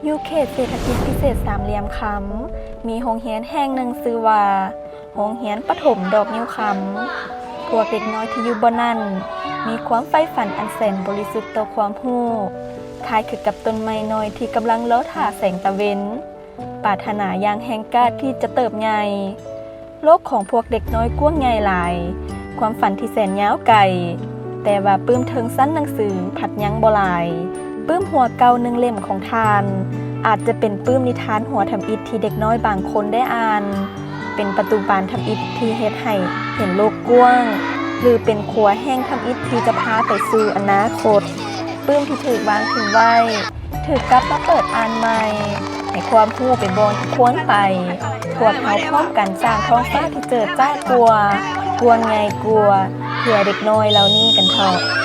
ຢູ່ເຂດເສດຖະກິດພິເສດສາມຫຼ່ຽມຄຳ ມີໂຮງຮຽນແຫ່ງໜຶ່ງຊື່ວ່າ ໂຮງຮຽນປະຖົມດອກງິ້ວຄຳ. ພວກເດັກນ້ອຍທີ່ຢູ່ບ່ອນນັ້ນ ມີຄວາມໃຝ່ຝັນອັນແສນບໍລິສຸດຕໍ່ຄວາມຮູ້, ຄ້າຍຄືກັບຕົ້ນໄມ້ນ້ອຍທີ່ກຳລັງລໍຖ້າແສງຕາເວັນ, ປາດຖະໜາຢ່າງແຮງກ້າທີ່ຈະເຕີບໃຫຍ່. ໂລກຂອງພວກເດັກນ້ອຍກວ້າງໃຫຍ່ຫຼາຍ, ຄວາມຝັນທີ່ແສນຍາວໄກ, ແຕ່ວ່າປຶ້ມເທິງຊັ້ນໜັງສືພັດຍັງບໍ່ຫຼາຍ. ປຶ້ມຫົວເກົ່າໜຶ່ງເຫຼັ້ມຂອງທ່ານ ອາດຈະເປັນປຶ້ມນິທານຫົວທຳອິດທີ່ເດັກນ້ອຍບາງຄົນໄດ້ອ່ານ, ເປັນປະຕູບານທຳອິດທີ່ເຮັດໃຫ້ເຫັນໂລກກວ້າງ, ຫຼື ເປັນຂົວແຫ່ງທຳອິດທີ່ຈະພາໄປສູ່ອະນາຄົດ. ປຶ້ມທີ່ຖືກວາງຖິ້ມໄວ້ ຖືກກັບມາເປີດອ່ານໃໝ່, ໃຫ້ຄວາມຮູ້ໄປບ່ອນທີ່ຄວນໄປ. ພວກເຮົາພ້ອມກັນສ້າງທ້ອງຟ້າທີ່ເຈີດຈ້າກວ່າ, ກວ້າງໃຫຍ່ກວ່າ ເພື່ອເດັກນ້ອຍເຫຼົ່ານີ້ກັນເຖາະ.